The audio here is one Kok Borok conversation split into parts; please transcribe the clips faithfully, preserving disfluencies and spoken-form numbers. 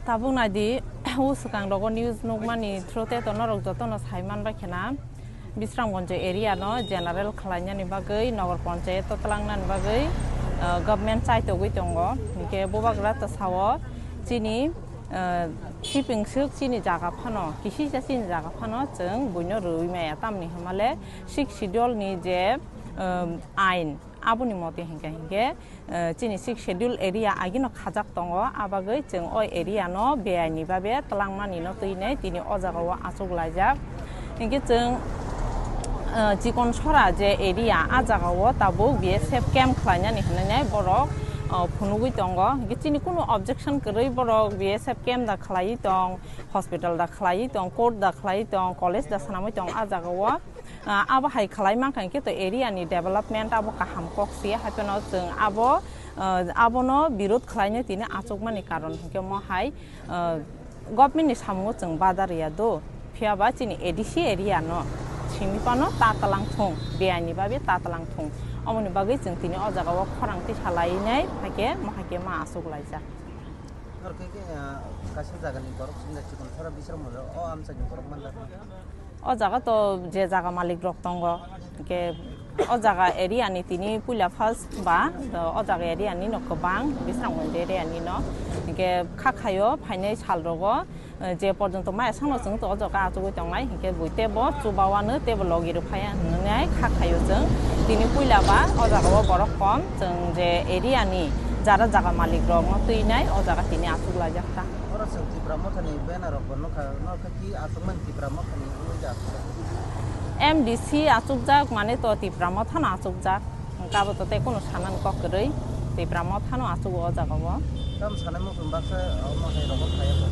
Tabuk naidi, o swkang rogo news nukmani through te to norok jotono sai manbai khena, Bisramganj area no general khwlainani bagwi, Nogor Panchayat o twlangnani bagwi, uh, government chaitogwi tongo. Hinkhe bubagra to sao chini, uh, siping swk chini jaga phano, kisisa chini jaga phano chwng buino rwui maya, tamni hwnmale Sixth Schedule ni je, um, ain, aboni mote hinkhe, hinkhe, eh, chini Sixth Schedule area agino khajak tongo, abagwi chwng o area no beaini babe twlangmani no twinai tini o jaga o achuk laijak. Hinkhe chwng, eh, Chikon Sora je area, a jaga o tabuk B S F camp khwlainani hinwi borok, eh, phunugwi tongo. Hinkhe chini kunu objection kwrwi, borok B S F camp da khwlaiwi tong, hospital da khwlaiwi tong, court da khwlaiwi tong, college da swnamwi tong, a jaga o. Ah, abo hai khwlai mankha hinkhe to area ni development abo kaham kok si, hai phano chwng abo, ah, abono birod khwlaino tini achukmani karon hinkhe mo hai, ah, government ni samungo chwng badar ya do, phiya ba chini A D C area no simi phano ta twlang thung, beaini babe ta twlang thung, omoni bagwi chwng tini o jaga o khorang tisa lainai, haikhe mo haikhe ma achuk laijak. Norok khe, khe, ah, kaisa jagani borok singla Chikon Sora Bisramganj o amchaini borok manjakma. O jaga to je jaga malik rok tongo, hinkhe o jaga area ni tini puila first ba, o jaga area ni no kwbang, Bisramganj area ni no, hinkhe kha khaio phainai sal rogo, je porjonto maya sano chwng to o jaga achugwi tongnai, hinkhe bui tebo chuba wano tebo logi rw phaiya hinwi kha khaio chwng. Tini puila ba o jaga o borok kom, chwng je area ni jara jaga malik rok no twinai o jaga tini achuk laijak ta. Oro chwng Tipra Mothani banner rok bo nukha, norok khe ki achukmani Tipra Mothani wngwi da achukjak? M D C achukjak mane to Tipra Mothano achukjak. Hwnkhe abo to tei kunu sanani kok kwrwi, Tipra Mothano achugo o jaga o. Tamo sanai muchung baksa omo hai rogo phai o.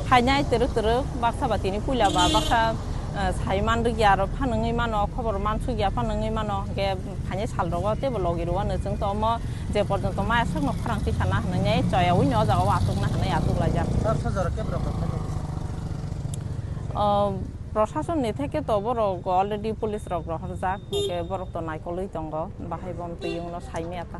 Phainai twrwk twrwk baksa ba tini puila ba baksa, eh, sai man rwgya aro phan wngwi mano, khobor man sugya phan wngwi mano, hwnkhe phainai sal rogo teibo logi rwui no chwng to omo je porjonto maya sakno khorang tisana hinwi choyaui no o jaga o achukna hinwi achuk laijak. Sar sa jora kebra kok khainai? O, proshasonni theke to borok already police rok rohorjak, hinkhe borok to naikolwi tongo, bahai bo amtwi wngno saimaya ta.